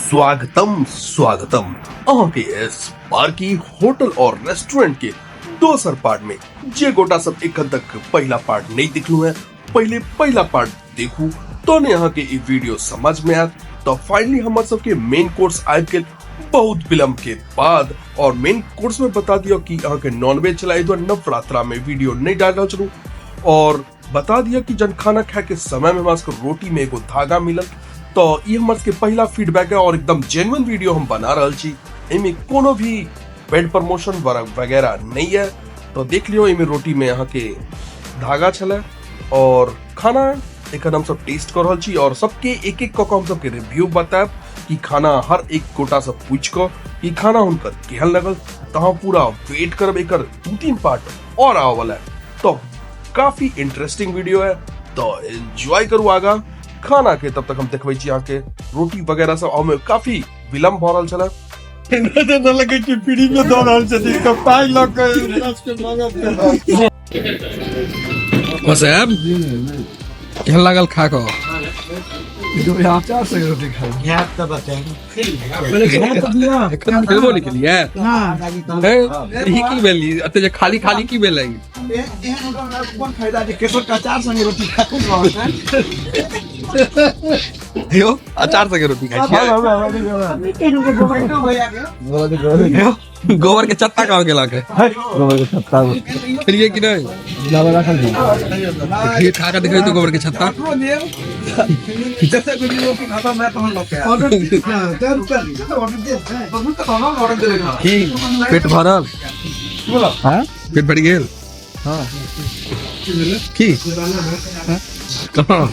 स्वागतम स्वागतम अहाँके स्पार्की होटल और रेस्टोरेंट के दोसर पार्ट में। जे गोटा सब एखन तक पहला पार्ट नहीं देखलू है, पहले पहला पार्ट देखू तो ने अहाँके ई वीडियो समझ में आयत। तो फाइनली हमर सबके मेन कोर्स आबि गेल बहुत विलम्ब के बाद। और मेन कोर्स में बता दियो कि अहाँके नॉनवेज छला, एहि दुआरे नवरात्रा में वीडियो नहीं डाल रहल छलहुँ। और बता दिया कि जन खाना खाए के समय में हमरा सबके रोटी में एगो धागा मिलल, तो ई हमर सबके पहला फीडबैक है और एकदम जेन्युइन वीडियो हम बना रहल छी, एहिमे कोनो भी पेड प्रमोशन वगैरह नहीं है। तो देख लियो एहिमे रोटी में अहाँके धागा छलै। और खाना एखन हम सब टेस्ट कर रहल छी और सबके एक एक कऽ कऽ हम सबके रिव्यू बतायब कि खाना हर एक गोटा से पूछि कऽ कि खाना हुनकर केहन लगल। तऽ अहाँ पूरा वेट करब, एकर 2-3 पार्ट और आबऽ वाला है, तो काफी इंटरेस्टिंग वीडियो है, तो एंजॉय करू आगा खाना के। तब तक हम देखबै छी अहाँके रोटी वगैरह सब आबऽ में काफी विलम्ब भऽ रहल छलै। एना लगै कि फ्री में दऽ रहल छथिन तऽ पाइ लऽ कऽ हमरा सबके मांगत। साहब केहन लागल खा कऽ? अचार से रोटी खाइ। एखन खेबो नहि केलियै? हे, ई की भेल? एते जे खाली खाली की भेलै? कोन फायदा जे केशव के अचार संगे रोटी खा कऽ? यौ अचार संगे रोटी खाइ छियै? यौ, गोबर के चत्ता कहाँ गेल अहाँके? गोबर के छत्ता खेलियै कि नहि? देखिए, खा कऽ देखियौ तऽ गोबर के छत्ता। की पेट भरल? हाँ? पेट भरि गेल? की कहाँ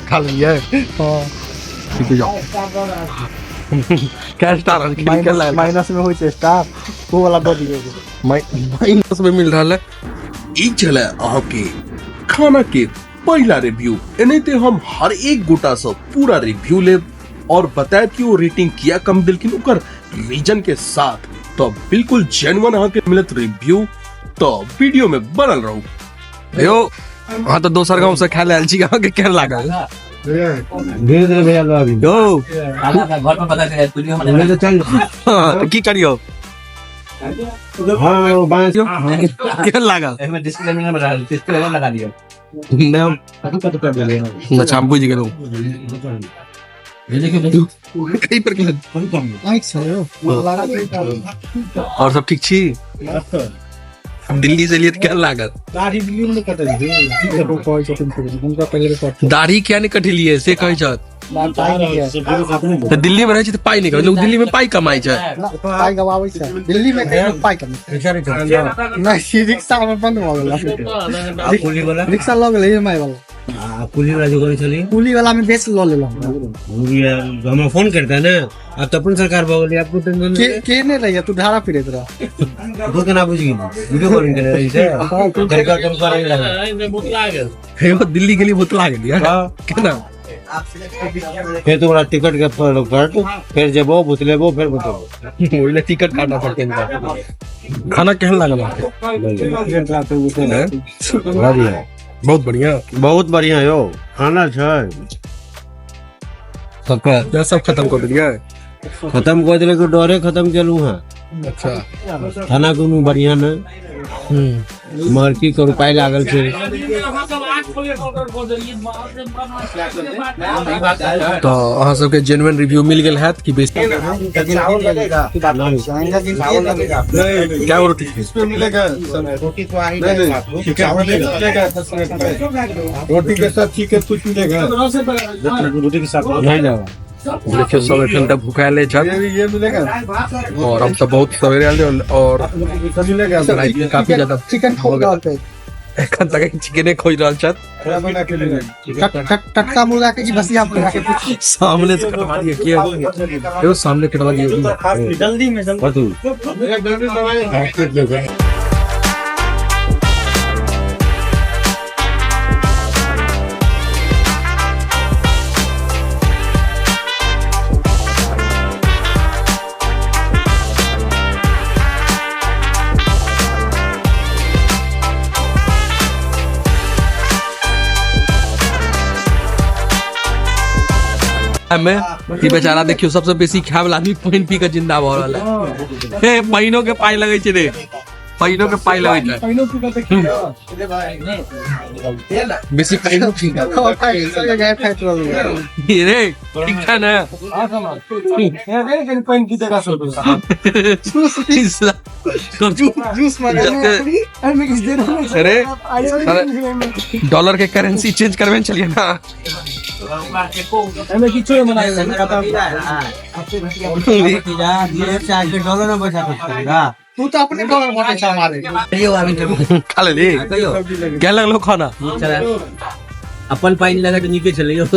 खा लेलियै? ठीक है, जाओ। क्या स्टार निकल लागल? माइनस में होइ छै स्टार, ओ वाला दऽ दियौ। माइनस में मिल रहा है। ई छलै अहाँके खाना के पहला रिव्यू। एनाहिते हम हर एक गोटा से पूरा रिव्यू लेब और बतायब कि वो रेटिंग किया कम देलखिन ओकर रीजन के साथ। तो बिल्कुल जेन्युइन अहाँके मिलत रिव्यू, तो वीडियो में बनल रहू। यौ अहाँ तऽ दोसर गाँव से खाय लए आयल छी, अहाँके केहन लागल? धीरे धीरे भैया लो अभी। यौ घर पर पता चले वीडियो बोले तो चल। हाँ, तऽ की करियौ? हाँ, वो बांस। केहन लागल? इसमें डिस्प्ले में बना डिस्प्ले में लगा दियो। नहि। कतौ कर देले। अच्छा, हम बुझि गेलहुँ। कहीं पर केहन? आँखि छै यौ। और सब ठीक छी? दिल्ली से एलियै तऽ केहन लागल? दाढ़ी दिल्ली में कहै छथिन, हुनका पहिले रिकॉर्ड। दाढ़ी किया नहि कटेलियै से कहै छथि। पाइ नहि है। तऽ दिल्ली में रहै छै तऽ पाइ नहि कमाइ, लोक दिल्ली में पाइ कमाइ छै। पाइ गवाबै छै दिल्ली में, कहियो पाइ कमाइ नहि। रिक्शा में बंद भऽ गेल। कुली वाला। रिक्शा लऽ गेलै EMI वाला। आ कुली वाला जो करे छली? कुली वाला में बेच लऽ लेलहुँ। हमरा फोन करता है ना, अब तो अपन सरकार भऽ गेलै, आपको टेंशन। के के नहि रहिए, तू ढारा फिरैत रह। तो केना बुझि गेली? वीडियो कॉलिंग केने रही से घर का कम करे लागल। हे यौ, दिल्ली गेली भुतला गेलियै केना? फिर तो टिकट के कट, फिर जेबो भुतलेबो, फिर भुतलेबो। ओहि लए टिकट काटऽ पड़तै हिनका। खाना केहन लागल अहाँके? हैं? बढ़िया। बहुत बढ़िया। बहुत बढ़िया यौ खाना छै। सबके सब खत्म कऽ देलियै? खत्म कऽ देले के डरे खत्म केलू हँ। अच्छा। खाना कोनो बढ़िया नहि, मगर की करू, पाइ लागल छै। तऽ अहाँ सबके जेन्युइन रिव्यू मिल गेल हैत कि बेसी? क्या रोटी? रोटी के साथ चिकन कुछ मिलेगा? रोटी के साथ नहीं जाएगा। देखियौ, सब एखन तक भुखायल छथि। ये मिलेगा? और हम सब बहुत सवेरे आयल और मिलेगा। राति में काफी ज्यादा चिकन भऽ गेल। एखन तक चिकने खोजि रहल छथि। बना के मिलेगा टटका मुर्गा के कि बसिया मुर्गा के? सामने से कटवा दिए के एगो सामने कटवा दिए। जल्दी में। कथू? में ई बेचारा देखियो सबसे बेसी खाए वाला आदमी पानि पी के जिंदा भऽ रहल है। हे पानिो के पाई लगै छै रे, पानिो के पाई लगै छै। बेसी पानि पी रे, ठीक छै ने? अरे डॉलर के करेंसी चेंज करबे चलिए ना। तू तो अपने डॉलर बांटे छ हमारे। खा लेली, क्या लगलो खाना? अपन पानी लगा के नीचे चले बूढ़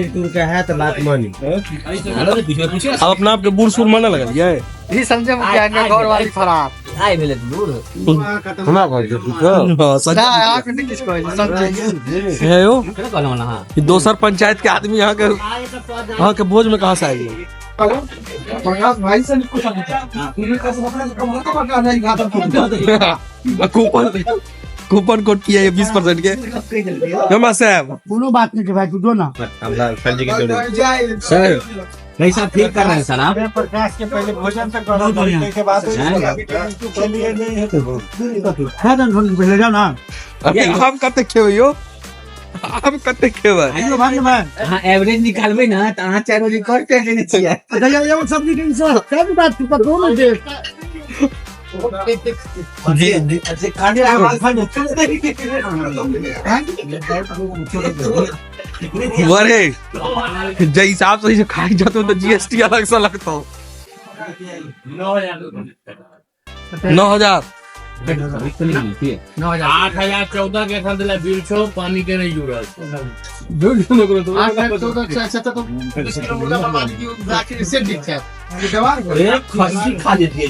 तूर के है तो बात मानी। अब अपना आपके बूढ़ सूर माने लगल ये। ई समझे मुखिया के घर वाली फरार आइ भेलै बूढ़। हमरा कहै छै तू हाँ, सच ना आके नहीं किछ कहै छै, समझे है यो। कहलहुँ ना। ई दोसर पंचायत के आदमी यहाँ के भोज में कहाँ से आएगी? प्रकाश भाई से कुछ कूपन कूपन कोड किया है 20% के। हम साहब कोनो बात नहीं के भाई, तू दो ना। हमरा संजय के जोड़े सर नहीं साहब ठीक कर रहे हैं सर आप। प्रकाश के पहले भोजन तो करो, के बाद पहले जाओ ना। अरे हम कते खेबै यो, हम कते खेबै? अहाँ एवरेज निकालबै ना तऽ अहाँ 4 बजे करते देने छियै। सब्जी सब बात तू पर दोनों दे। अरे जे हिसाब से जे खाई जातो तो जीएसटी अलग से लगतो। 9,000 8,014 के एखन देला बिल छौ, पानी के नहीं जुड़ल। खस्सी खा लेतियै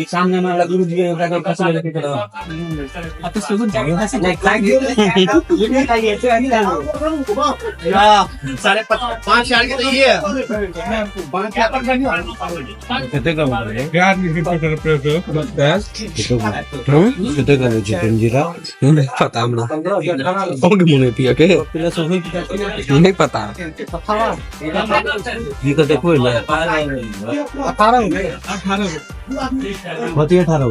एक सामने में गुरु जी ओकरा के खस्सी लेके चलो। नहीं खा 5,500 के तो ये है। कते कम कते कम चिकन जीरा नहीं पता हमरा कौन के मुंह में पिया के नहीं पता। ई तो देखो ना 18 कति 18 हो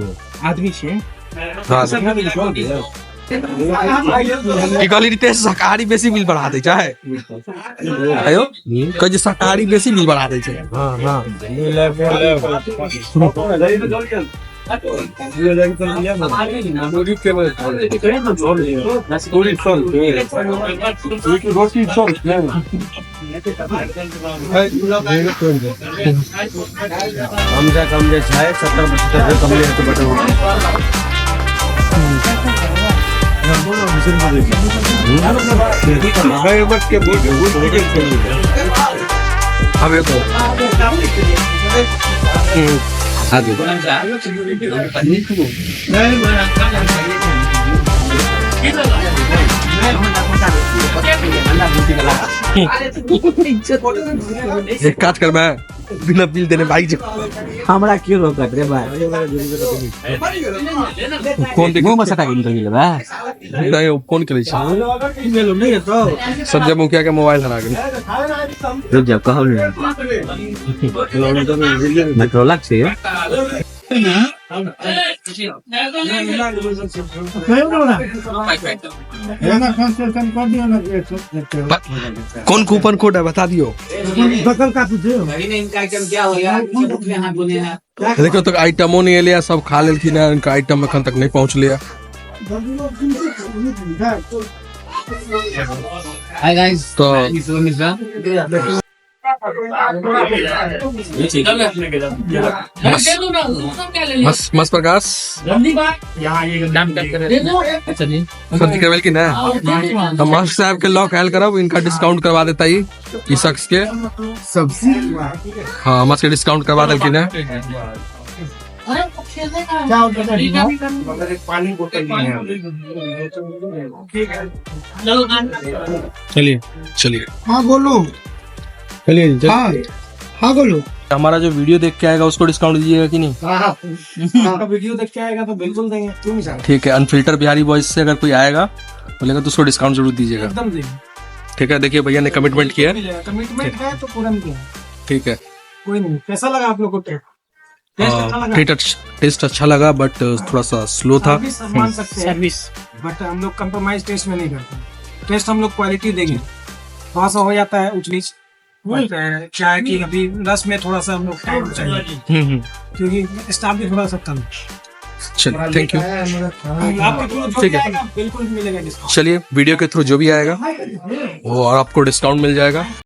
आदमी छे। हाँ, ई कहली रितेश शाकाहारी बेसी बिल बढ़ा दै छै। आयो कहै छै शाकाहारी बेसी बिल बढ़ा दै छै। हां हां कम से कम जे छै 70% से कम ले तो बटन। अब ये तो आगे एक काज कर मैं बिना बिल देने भाई जो हमरा के रोकत रे भाई? कौन देख मुंह में सटा के निकल गेलै बा। नहीं वो फोन करे छै। संजय मुखिया के मोबाइल हरा गेल। रुक जाओ कहू ने मेट्रोलक छै। कौन कूपन कोड है बता दियो। देखियो तो आइटमो नहीं एलिया, सब खा लेलखिन है, इनका आइटम एखन तक नहीं पहुंचले है। हाय गाइस, तो मिश्रा मस मस प्रकाश सब्जी करवेल की ना, तो मास्टर साहब के लॉक आयल करब, इनका डिस्काउंट करवा देता ही ई शख्स के सब्जी। हाँ मस्त के डिस्काउंट करवा देलखिन है। चलिए चलिए हाँ बोलो, चलिए। हाँ हाँ बोलो। हमारा जो वीडियो देख के आएगा उसको डिस्काउंट दीजिएगा कि नहीं? हाँ वीडियो देख के आएगा तो बिल्कुल देंगे। ठीक है, अनफिल्टर बिहारी बॉयज से अगर कोई आएगा बोलेगा तो उसको डिस्काउंट जरूर दीजिएगा। एकदम देंगे। ठीक है, देखिए भैया ने कमिटमेंट किया है। मिलेगा, कमिटमेंट है तो पूरा मिलेगा। ठीक है। कोई नहीं। कैसा लगा आप लोग को टेस्ट? टेस्ट अच्छा लगा? टेस्ट अच्छा लगा, बट थोड़ा सा स्लो था। सर्विस मान सकते हैं, सर्विस। बट हम लोग कम्प्रोमाइज टेस्ट में नहीं करते। टेस्ट हम लोग क्वालिटी देंगे, थोड़ा सा हो जाता है ऊंच नीच। बट क्या है कि अभी रस में थोड़ा सा हम लोग टाइम चाहिए, क्योंकि स्टाफ भी थोड़ा सा कम है। चलिए, thank you. आपके थ्रू जो ठीक भी है। आएगा बिल्कुल मिलेगा डिस्काउंट। चलिए, वीडियो के थ्रू जो भी आएगा वो और आपको डिस्काउंट मिल जाएगा।